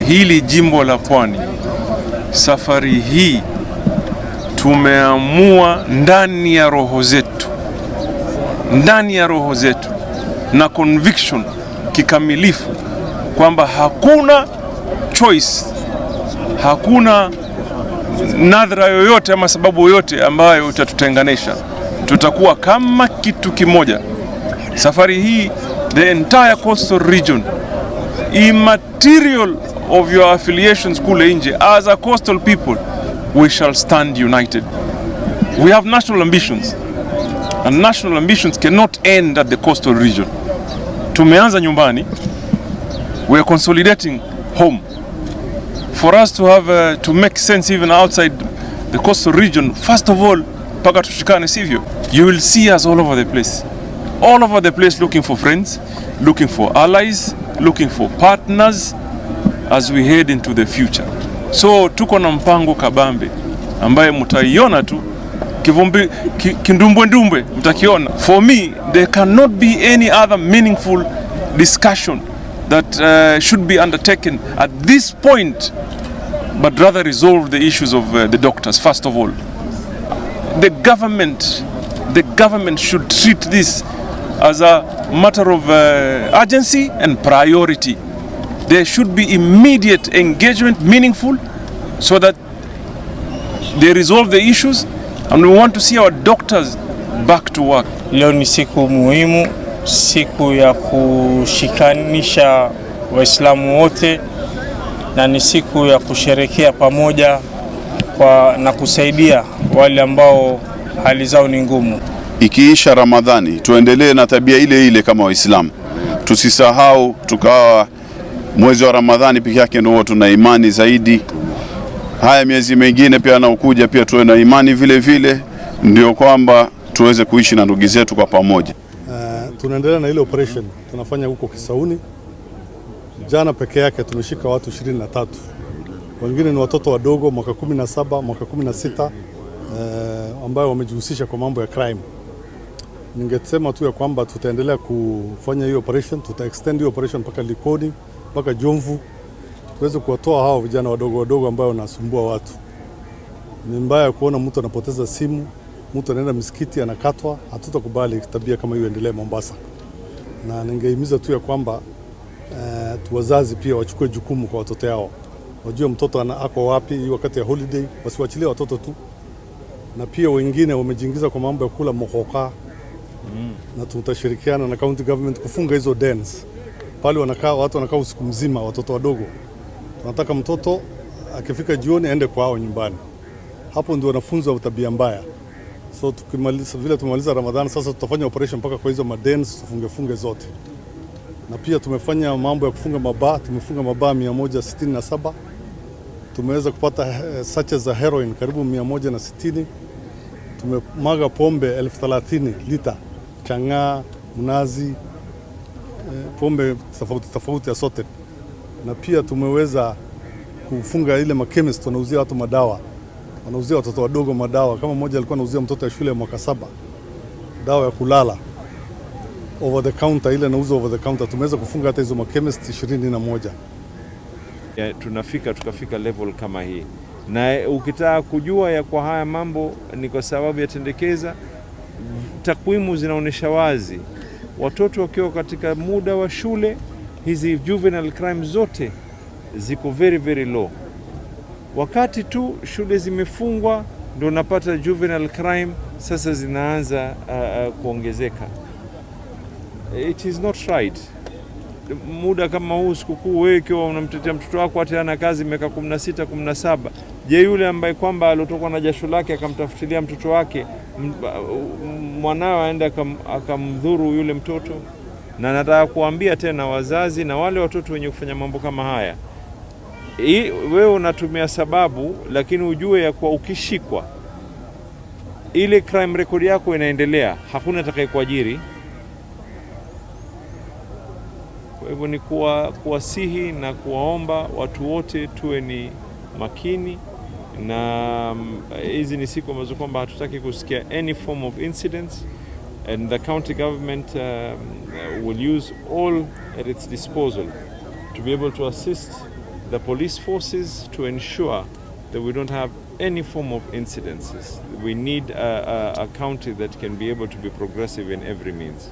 Hili jimbo la Pwani, safari hii tumeamua ndani ya roho zetu, ndani ya roho zetu na conviction kikamilifu kwamba hakuna choice, hakuna nadhra yoyote ama sababu yoyote ambayo itatutenganisha. Tutakuwa kama kitu kimoja. Safari hii the entire coastal region, immaterial of your affiliations kule nje, as a coastal people we shall stand united. We have national ambitions and national ambitions cannot end at the coastal region. Tumeanza nyumbani, we are consolidating home. For us to have to make sense even outside the coastal region, first of all, mpaka tushikane, sivyo? You will see us all over the place, all over the place, looking for friends, looking for allies, looking for partners as we head into the future. So tuko na mpango kabambe ambaye mtaiona tu kivumbi, kindumbwe ndumbwe mtakiona. For me, there cannot be any other meaningful discussion that should be undertaken at this point, but rather resolve the issues of the doctors first of all. The government should treat this as a matter of urgency and priority. There should be immediate engagement, meaningful, so that they resolve the issues, and we want to see our doctors back to work. Leo ni siku muhimu, siku ya kushikanisha Waislamu wote na ni siku ya kusherekea pamoja kwa na kusaidia wale ambao hali zao ni ngumu. Ikiisha Ramadhani tuendelee na tabia ile ile kama Waislamu, tusisahau tukawa mwezi wa Ramadhani peke yake ndio tuna imani zaidi. Haya miezi mingine pia yanaokuja pia tuwe na imani vile vile, ndio kwamba tuweze kuishi na ndugu zetu kwa pamoja. Tunaendelea na ile operation tunafanya huko Kisauni. Jana peke yake tumeshika watu 23, wengine ni watoto wadogo mwaka 17, mwaka 16, ambayo wamejihusisha kwa mambo ya crime. Ningesema tu ya kwamba tutaendelea kufanya hiyo operation, tuta extend hiyo operation mpaka Likoni, mpaka Jomvu, tuweze kuwatoa hao vijana wadogo wadogo ambao wanasumbua watu. Ni mbaya kuona mtu anapoteza simu, mtu anaenda misikiti anakatwa. Hatutakubali tabia kama hiyo endelee Mombasa, na ningehimiza tu ya kwamba wazazi pia wachukue jukumu kwa watoto yao, wajue mtoto ako wapi hii wakati ya holiday, wasiwachilie watoto tu. Na pia wengine wamejiingiza kwa mambo ya kula mokoka na tutashirikiana na county government kufunga hizo dens pale wanakaa watu wanakaa usiku mzima, watoto wadogo. Tunataka mtoto akifika jioni aende kwao nyumbani, hapo ndio wanafunzwa tabia mbaya. So tukimaliza vile tumemaliza Ramadhani, sasa tutafanya operation mpaka kwa hizo madens tufunge funge zote, na pia tumefanya mambo ya kufunga mabaa. Tumefunga mabaa 167. Tumeweza kupata sachets za heroin karibu 160. Tumemwaga pombe 30,000 lita, chang'aa, mnazi, pombe tofauti tofauti assorted, na pia tumeweza kufunga ile machemist wanauzia watu madawa, wanauzia watoto wadogo madawa. Kama mmoja alikuwa anauzia mtoto ya shule ya mwaka 7 dawa ya kulala over the counter, ile nauza over the counter. Tumeweza kufunga hata hizo machemist 21. Ya, tunafika tukafika level kama hii, na ukitaka kujua ya kwa haya mambo ni kwa sababu yatendekeza, takwimu zinaonyesha wazi watoto wakiwa katika muda wa shule, hizi juvenile crime zote ziko very very low. Wakati tu shule zimefungwa ndio unapata juvenile crime sasa zinaanza kuongezeka. It is not right. Muda kama huu sikukuu, wewe ikiwa unamtetea mtoto wako hata ana kazi miaka 16 17, je, yule ambaye kwamba alotokwa na jasho lake akamtafutilia mtoto wake mwanawe aende akamdhuru yule mtoto? Na nataka kuambia tena wazazi na wale watoto wenye kufanya mambo kama haya, wewe unatumia sababu, lakini ujue ya kuwa ukishikwa ile crime record yako inaendelea, hakuna atakayekuajiri. Kwa hivyo ni kuwasihi na kuwaomba watu wote tuwe ni makini, na hizi ni siku ambazo kwamba hatutaki kusikia any form of incidents, and the county government will use all at its disposal to be able to assist the police forces to ensure that we don't have any form of incidences. We need a county that can be able to be progressive in every means.